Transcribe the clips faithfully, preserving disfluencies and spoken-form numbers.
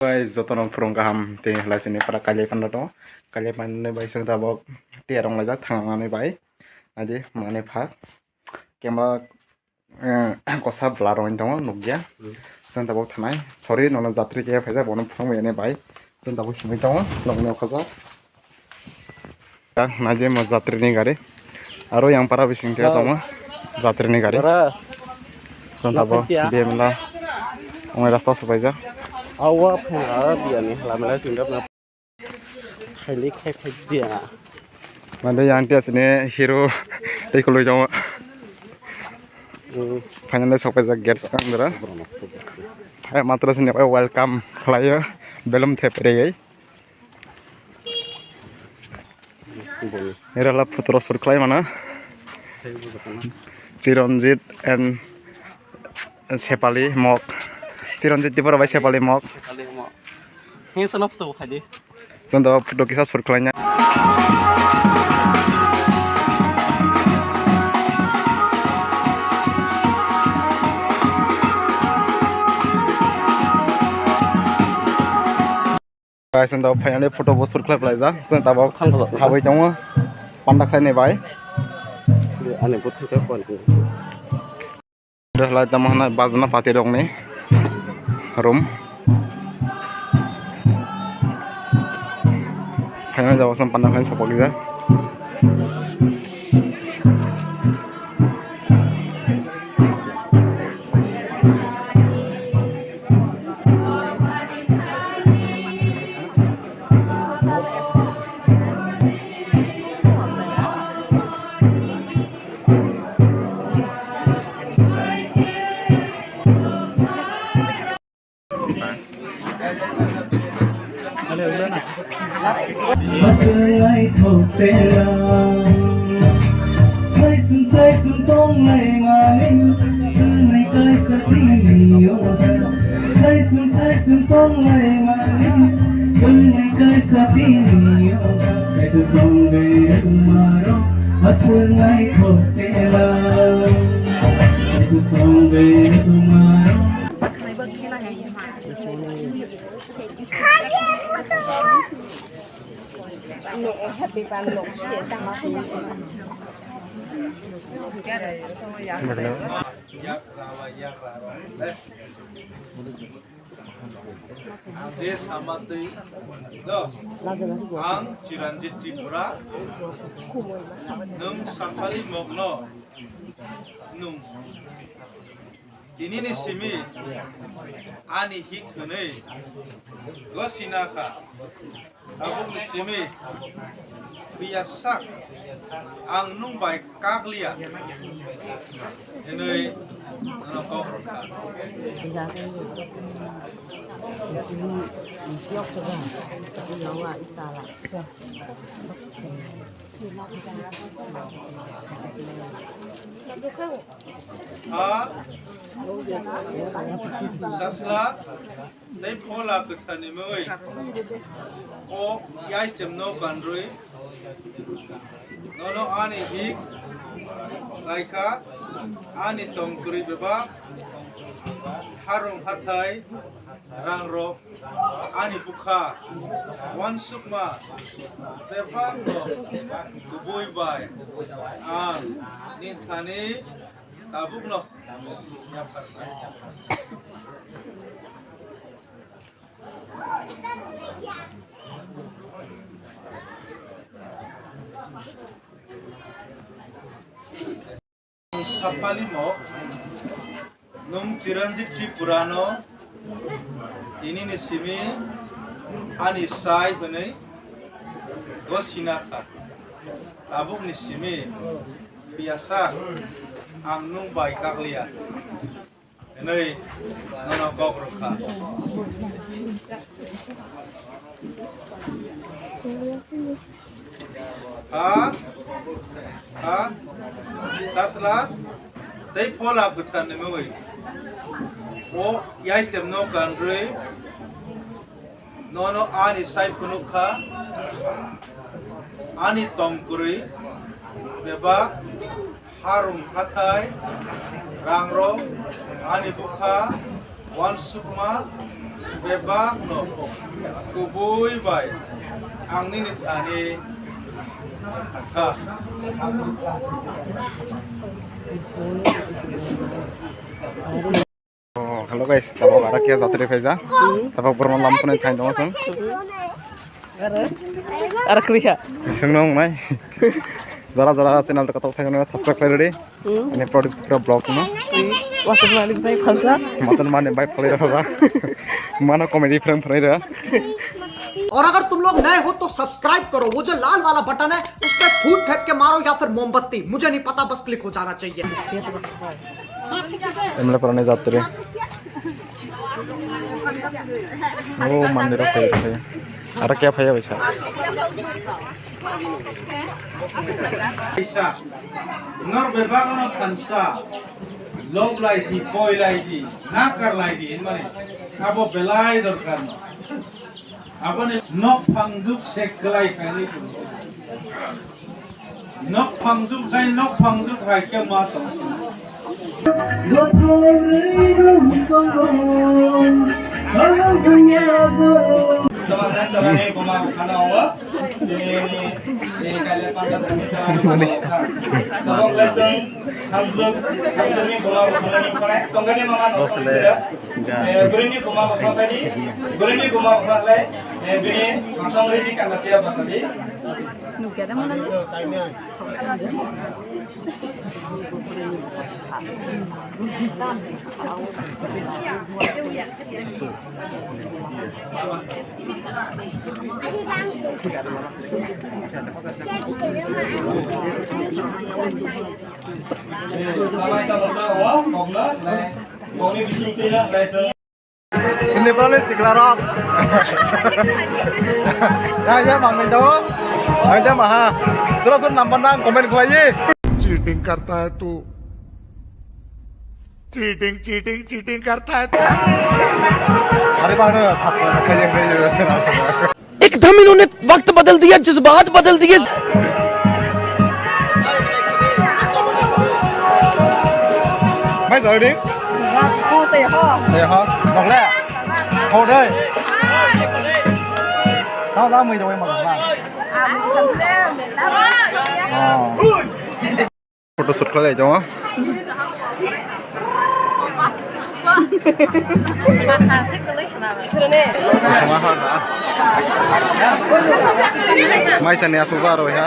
Bai jotono phurung kaham tei halai sini para kailai panda tongo. Kailai panda bai sini tabok tiyar wng laijak thangnani bai. Aji mani pha. Camera, eh, kosa blur wng tongo, nukya. Hmm. Chwng tabok thanai. Sorry, nono jatri khe phaijak, bono phunuk ya ni bai. Chwng tabok simi tongo, nokni okhaja. Naje mo jatri ni gari. Aro yang para bising tiya tongo, jatri ni gari. Chwng tabok B M la. Ongni rasta supaijak. Awa phang ara biya ni lamla sindap na. Khaili khai khai dia. Mande yang tia sini hero tei khuloi tongo. Hmm. Finally sokpaijak gate swkang dara. Hai matra sini welcome khlaio belum thep reyai. Era la photo shoot khlai mano. Chiranjit and Sepali Mok. Chiranjit Tripura bai Sepali Mok. Hing sono photo khai di. Chwng do photo kisa shoot khlaina. Guys, ang tabok finally photo bo shoot khlai phlaijak. Chwng tabok habwi tongo panda khlainai bai. Ani bwthai khe pon. Hala tamo hwnna bajna party rokni room. Finally jabo sam panda khlai sokpakjak. Aswk naithok tela. Saichung saichung tonglaimani twnwi kaisa tini o. Saichung saichung tonglaimani twnwi kaisa tini o. Kaitu songwi rwmarok aswk naithok tela. Kaitu songwi rwmarok. Ang je sama twi, do, ang Chiranjit Tripura, nwng Safali Mokno, nwng Tinini simi ani hik hwnwi gosina kha. Tabukni simi biya sak ang nwng bai kak liya hwnwi nono kok rw kha. Ha? Sasla tei Phola Kwtharni mungwi o yaisemno kanrwi nono ani hik laikha, ani tongkwrwi bebak harung hathai rangrok ani bwkha uansukma bebakno kubui bai ang nini thani tabukno yapharkha. Safali Mok, nwng Chiranjit Tripurano tinini simi ani sai hwnwi gosina kha. Tabukni simi biyasa ang nwng bai kakliya. Hwnwi nono kok rwkha. Ha? Ha? Sasla? Tei Phola Kwtharni mungwi o yaisemno kanrwi nono ani sai phunuk kha, ani tongkwrwi bebak harung hathai rangrok ani bwkha uansukma Bebakno kubui bai ang nini thani kha. Oh, hello guys, tabok ada kia jatri phaija. Tabok borno lam sunai thain dong sung. Aro klia. Sung nong nai. Jara jara channel to katok thain subscribe khlai redi. Ani product kra vlog sung. Matan mani bai phalsa. Matan mani bai phalai rada. Mano comedy frame phalai rada. और अगर तुम लोग नए हो तो सब्सक्राइब करो, वो जो लाल वाला बटन है उस पर फूट फेंक के मारो या फिर मोमबत्ती, मुझे नहीं पता, बस क्लिक हो जाना चाहिए। Emla parani jatri. Oh, mandir rok phai phai. Aro kya phai bai sa? Isa, nor bebak ano thansa, lob lai di, koi lai di, nakar lai di, hinmani, abo belai dorkar no. Aboni nok phangjuk se kwlai khainwi tongo. Nok phangjuk khai, nok phangjuk hai khe ma tong sini. Tabang na sabani buma bukhana o. Ini, ini, ini kali pandang ini sabani buma bukha. Tabang lesson, hamjuk, hamjukni buma bukhana ni kone. Tongkani mama nok tong sida. Eh, bwrwini buma bukha kadi, bwrwini buma bukha lai, eh, bini songri ni kanda tiya basadi. Nukya da mana? Eh, samai samasa o, kogna, lai, kogni bising tina, lai, song. Sini pale sikla rok. Ya, ya, mang mendo. Aja maha. Sura sura number nang comment khlaiye. Cheating करता है तू, cheating, cheating, cheating करता है तू। अरे बाण, subscribe करिए, करिए। एकदम इन्होंने वक्त बदल दिया, जज्बात बदल दिए। Mai sa ri? Ho, se ho. Se ho. Nok le. Ho dei. Tao da mui dawai ma na. Ah, mui dawai. Oh. Photo shoot khlai tongo. Maisani asuk aro ha.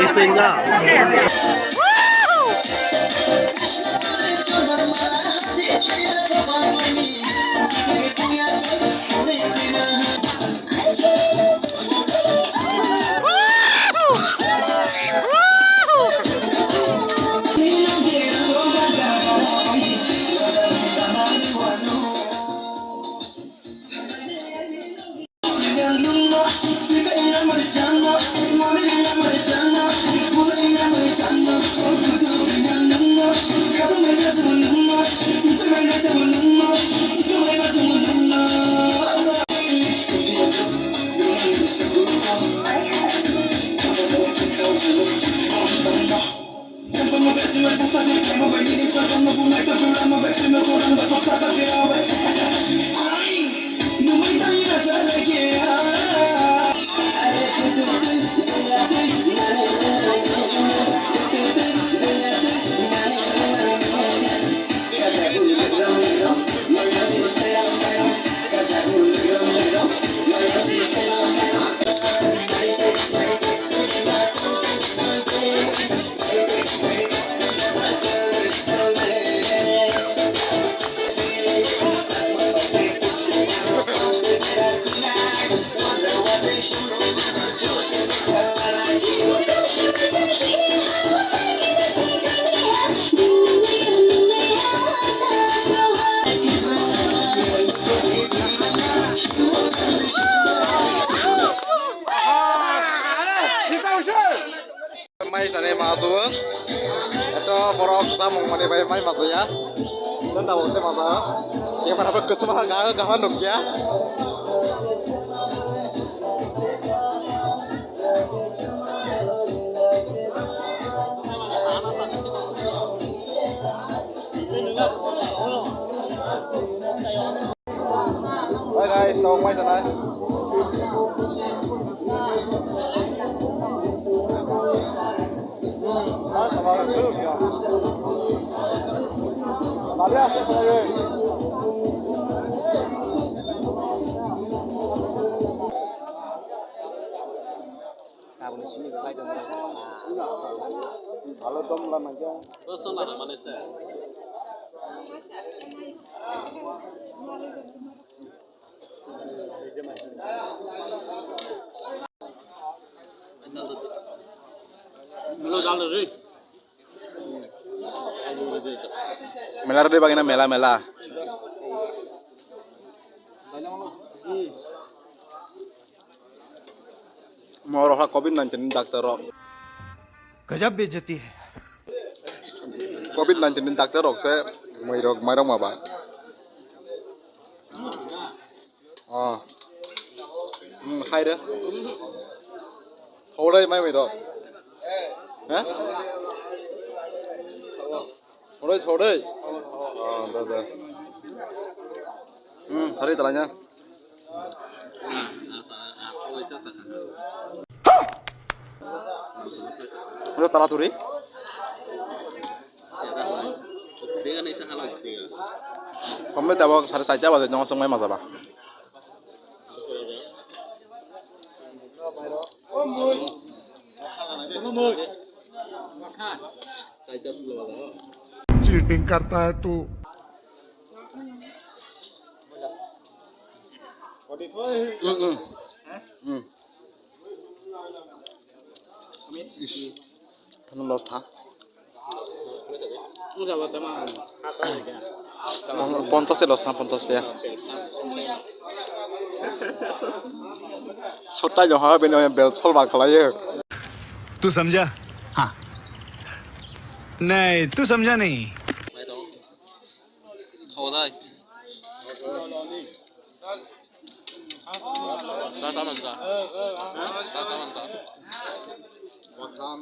Ipinga. Mai sani masu. Eto borok samung mani bai mai masaya. Santa bo se masa. Camera bo kusuma ga ga nukya. Mela rwdi bagwino mela, mela. Mo rok ha covid nineteen ni doctor rok. Gajab bejati hai. Covid nineteen ni doctor rok se mui rok mairok ma ba. Oh. Hmm, hai re. Thorai mai mui rok. Ha? Thorai, thorai. Oh, da, da. Hmm, thorai, thorai nya. Ano tara turi. Kome tabo sare saita baje nong song mai masaba. Cheating karta hai tu. Hmm, hmm. Hmm. Ish. Ano loss tha. Pon-, ponchas e loss tha, ponchas ya. Sotai jong ha bini bel sol ba khlai. तू समझा? हाँ। नहीं, तू समझा नहीं। Thodai. Tata mansa. Tata mansa. Makham.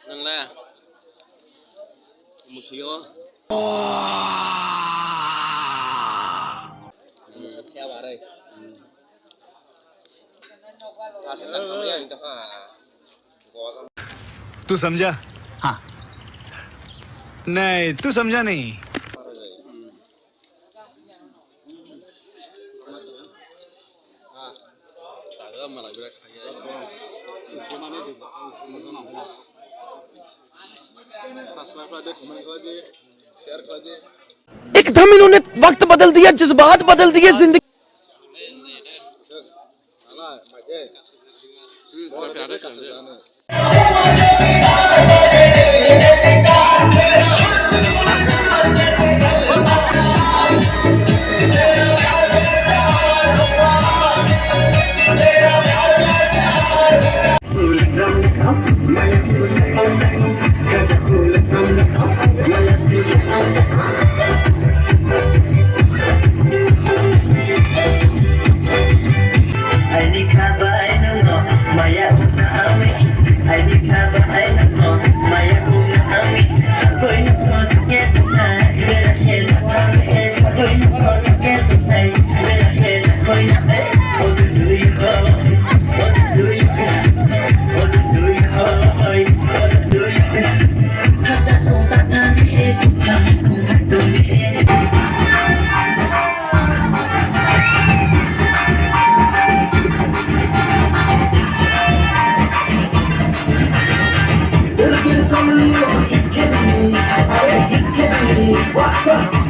Nang le. Musuyo. Musa thaya barai. Asa sa khamaya ang to ha. तू समझा? हाँ। नहीं, तू समझा नहीं। एकदम इन्होंने वक्त बदल दिया, जज्बात बदल दिए, जिंदगी। What the?